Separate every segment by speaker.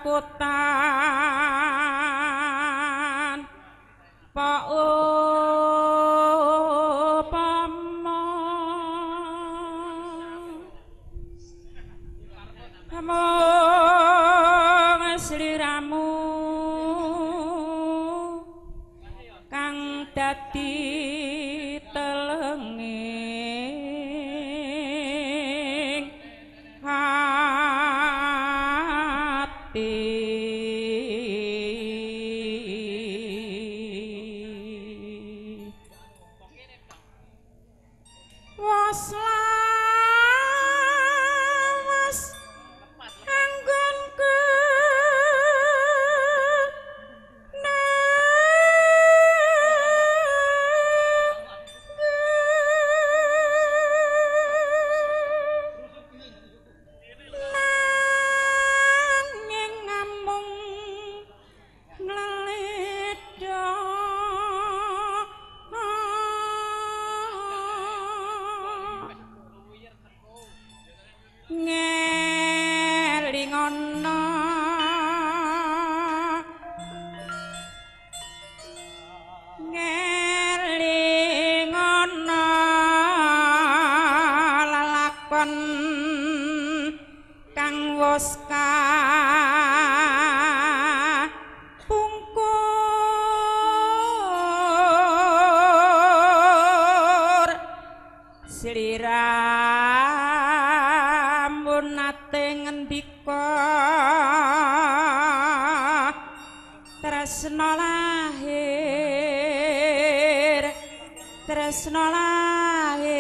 Speaker 1: Kota pa upama mung sliramu kang dadi telenging ati. Was lawas anggonku nanging ngamung ngledha ngelingono ngelingono lalakon kang wis kapungkur sliramu nate ngendika tresna lahir tresna lahir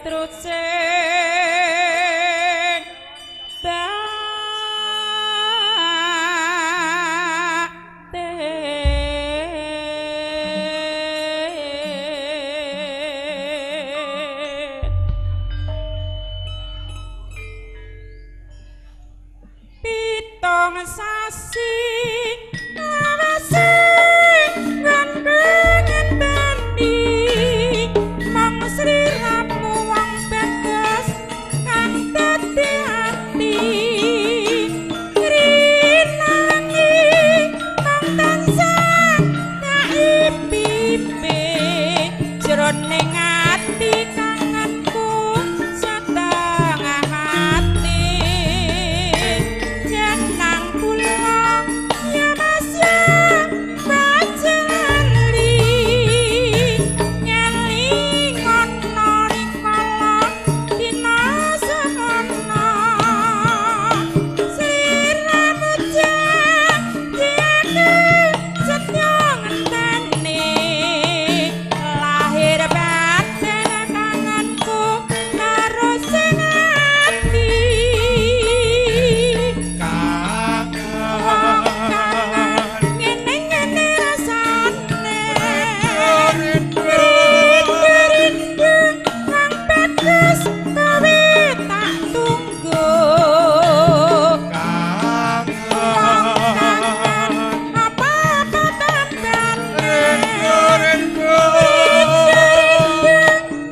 Speaker 1: trus sing batin. Pitung sasi lawase nggon ngenteni mung sliramu wong bagus kang dadi ati rinangi mung tansah tak ipipe jroning ati kangenku setengah hati jenang kula ya Mas ya bajali ngelingono rikala dina semono sliramu janjiake setya ngenteni lahir batin kangenku terus sing ati.
Speaker 2: Kangen
Speaker 1: Ngene-ngene rasane
Speaker 2: rindu
Speaker 1: rindu kang bagus kowe tak tunggu.
Speaker 2: Kangen
Speaker 1: Kangen apa-apa tambane
Speaker 2: rindu
Speaker 1: rindu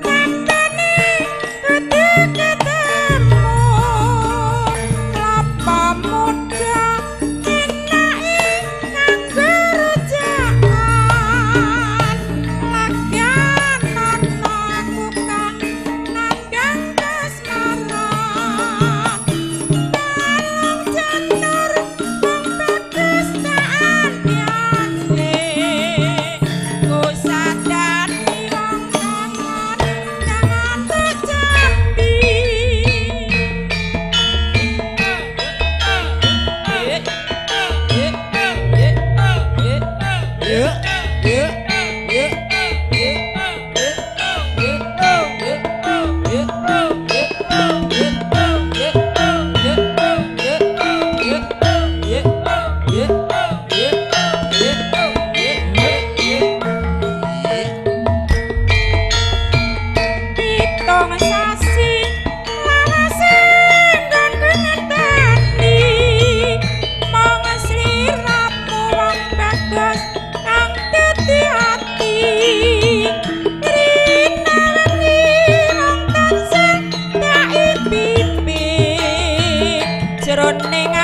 Speaker 1: tambane kudu ketemu kelapa muda enake kanggo rujakan lagan ana aku kang nandhang kasmaran balung janur wong bagus tak andhane ku sadari wong kangen kangen jambi. Pitung sasi lawase nggonku ngenteni mung sliramu wong bagus kang dadi ati rina wengi wong tansah tak ipipe jroning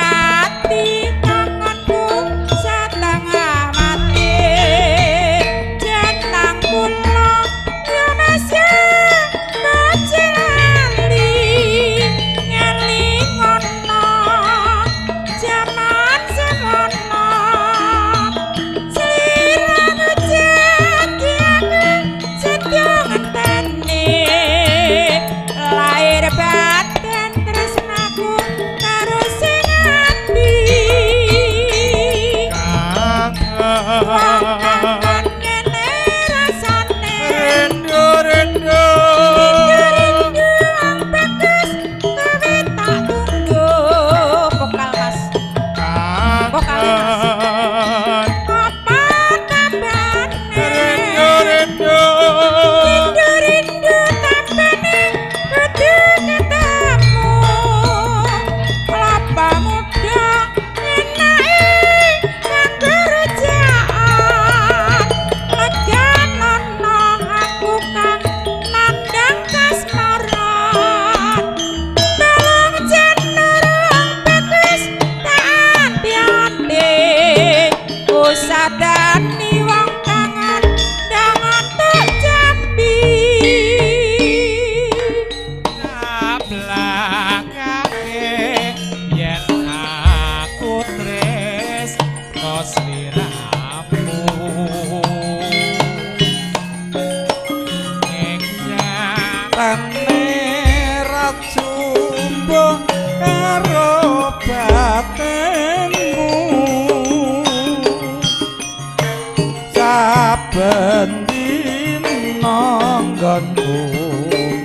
Speaker 2: Gelakake yen aku tresno sliramu ing
Speaker 3: nyatane ra jumbo karo batinmu saben dina nggonku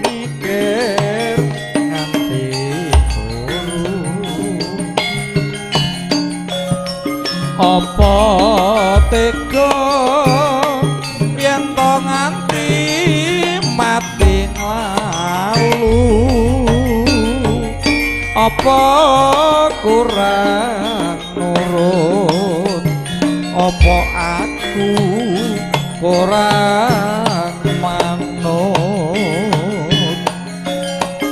Speaker 3: mikir nganti turu apa tega yen to nganti mati nglalu apa kurang nurut apa aku kurang manut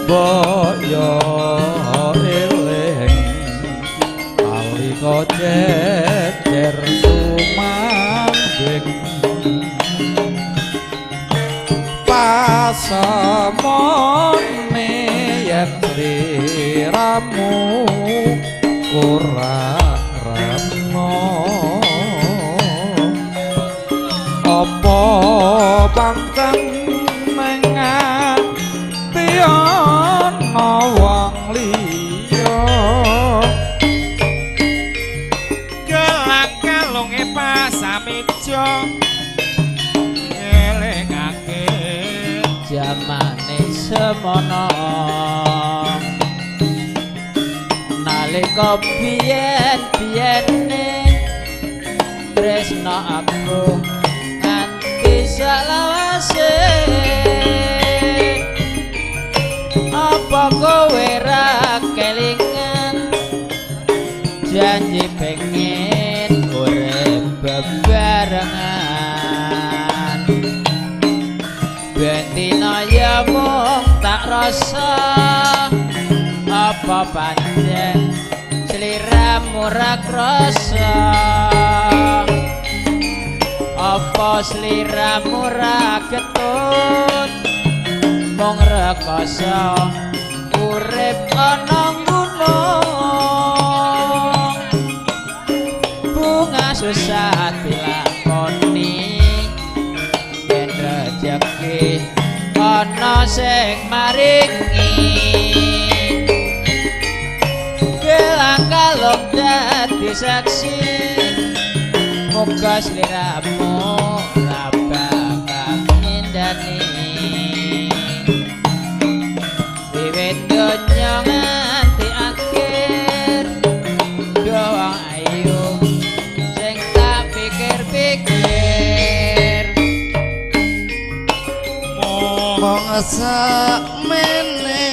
Speaker 3: boyo eling nalika jejer sumandhing pasemone yen sliramu kurang remo apa pancen mengati ana wong liya
Speaker 2: gelak kalunge pasameja ngelingake
Speaker 4: jamane semono nalika biyen-biyene tresno aku nganti selawase apa kowe ra kelingan janji pengen urip bebarengan ben dina ya mung tak rasa apa pancen sliramu ra krasa apa sliramu ra ketut mung rekoso urip ana gunung bunga susah dilakoni yen rejeki ana sing maringi gelang kalung dadi saksi muga sliramu ora bakal ngindani wiwit donya nganti akhir doa ayu sing tak pikir-pikir
Speaker 3: mung sakmene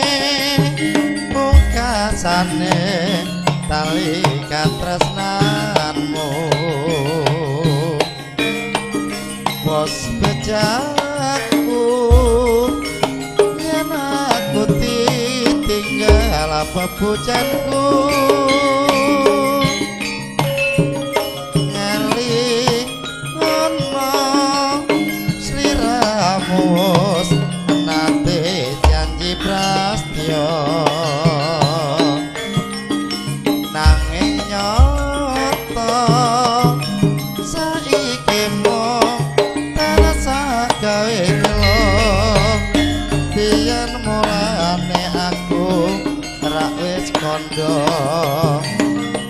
Speaker 3: pungkasane tali katresnanmu bos bejaku yen aku ditinggal bebujanku ngeling ana sliramu wis nate janji prastya nanging nyata saiki mung tansah gawe gelo biyen mulane aku ra wis kandha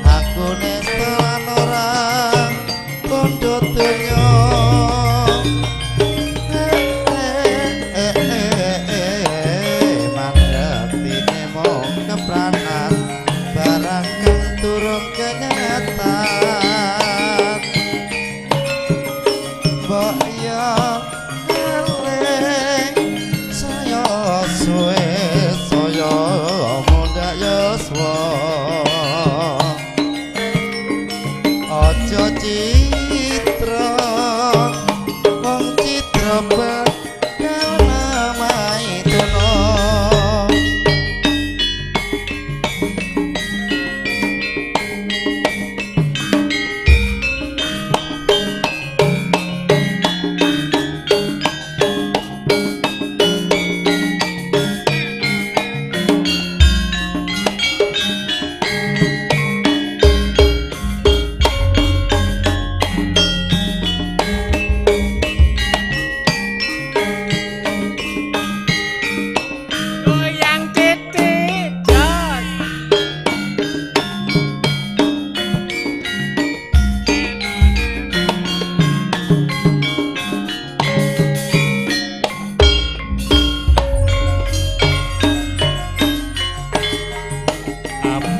Speaker 3: aku nesta lan ora kandha donya mangertine mung kepranan barang kang durung kenyataan mbok yo eling saya suwe saya mundhak yuswa.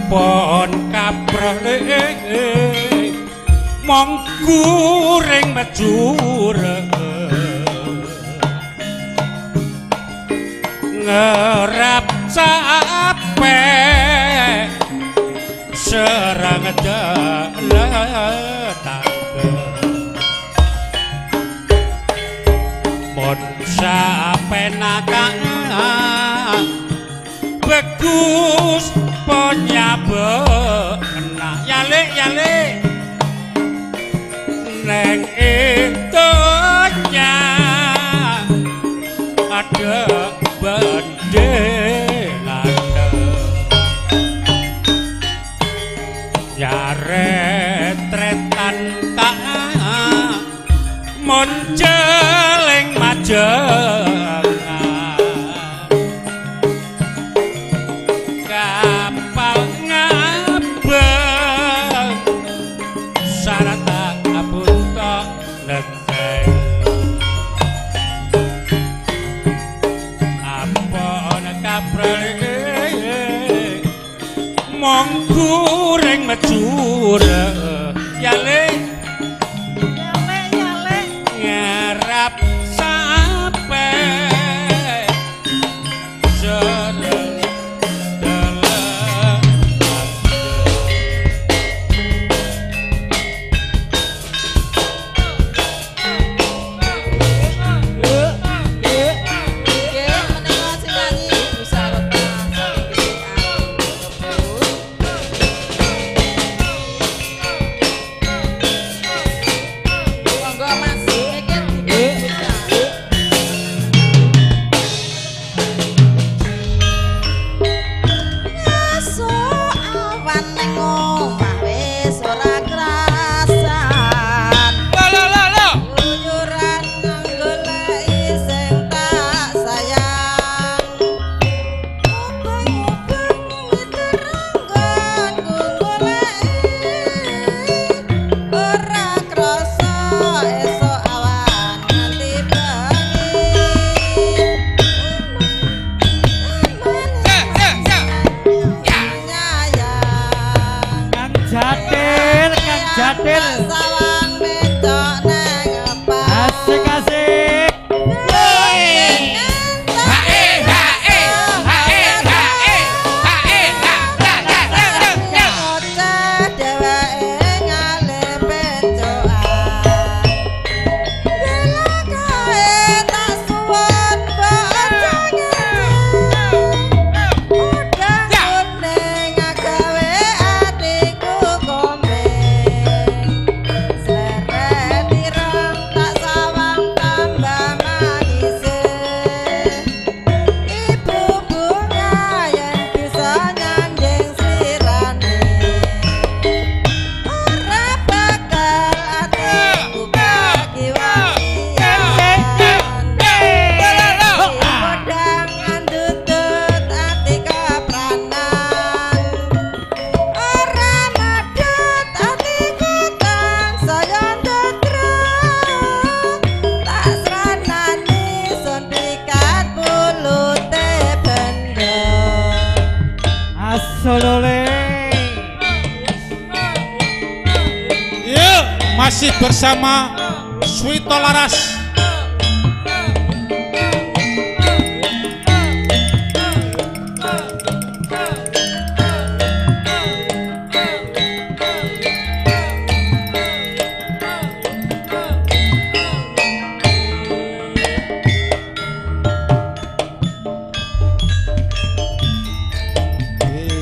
Speaker 2: Apon kapreh mong kuring mejure ngerap capek serang daletake mon sapenaka bagus penyabena yale yale neng itunya ada bendelane yaret-retan tak monceleng majengan kapal ngabeng sarata abunta neteng apon kapreh mong kuring mejure yale
Speaker 1: Yale yale
Speaker 2: ngarap sampe sereng dalam.
Speaker 4: Nggih, menika sing nyanyi Ibu Sarota saking Gesikan. Monggo Mas, iki dibuka.
Speaker 5: Esuk awan ning omah wis ora krasan.
Speaker 2: Lo lo lo
Speaker 5: Keluyuran goleki sing tak sayang. Mubeng-mubeng wit ranggonku goleki. Ora krasa esuk awan nganti bengi. Nyayang.
Speaker 6: Kang Jatil, Kang Jatil.
Speaker 5: Sawang becok nang apa?
Speaker 6: Asik asik.
Speaker 5: Hae hae hae hae hae ha ha ha ha. Dheweke ngalih becokan. Bela kae tak suwun mbok aja ngece. Udah kuning agawe atiku komeng. Sleret ireng tak sawang tambah manise. Ibu bunga yen bisa nyanding slirane. Ora bakal atiku bagi wangian. Podang andutut ati kepranan. Ora medhot atiku tansaya ndodrok. Tak sranani sun pikat pulute bendho.
Speaker 6: Asolole.
Speaker 7: Yuk, masih bersama Suwito Laras.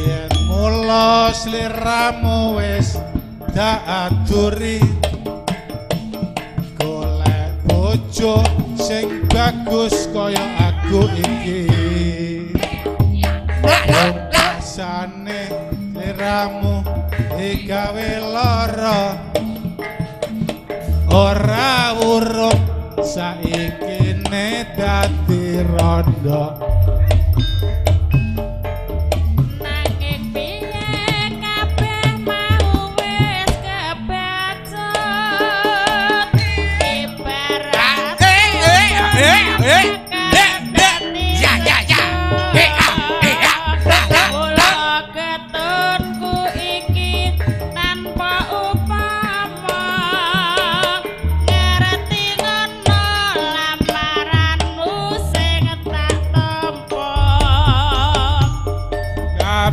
Speaker 7: Yen mula sliramu wis dak aturi golek bojo sing bagus kaya aku iki. Rasane sliramu digawe lara ora urung saiki ne dadi rondo.
Speaker 1: Nanging piye kabeh mau wis kebacut. Ibarat
Speaker 2: Ya ya ya.
Speaker 1: Kula ketun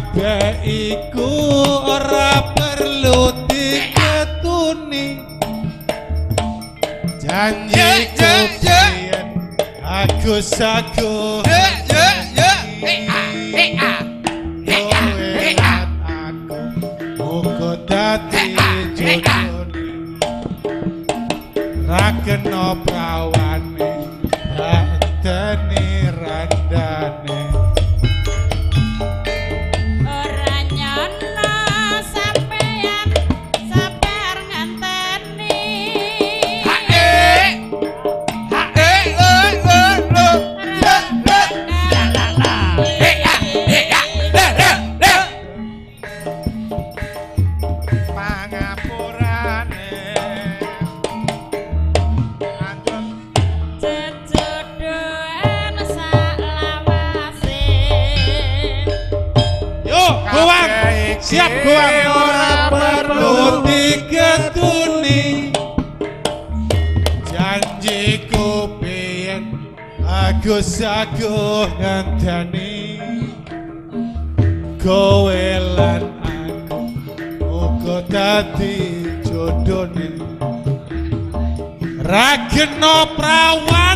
Speaker 7: Kabeh iku ora perlu diketuni. Janjiku biyen aku saku kowe lan aku uga dadi jodone. Ra kena prawane ra enteni randane.
Speaker 1: Ora nyono sampeyan sabar ngenteni.
Speaker 7: Pangapurane anjur
Speaker 1: Jejodohan saklawase.
Speaker 2: Yo, goang. Siap goang.
Speaker 7: Ora perlu diketuni. Janjiku biyen aku saguh ngenteni. Kowe lan aku uga dadi jodone. Ra kena prawan.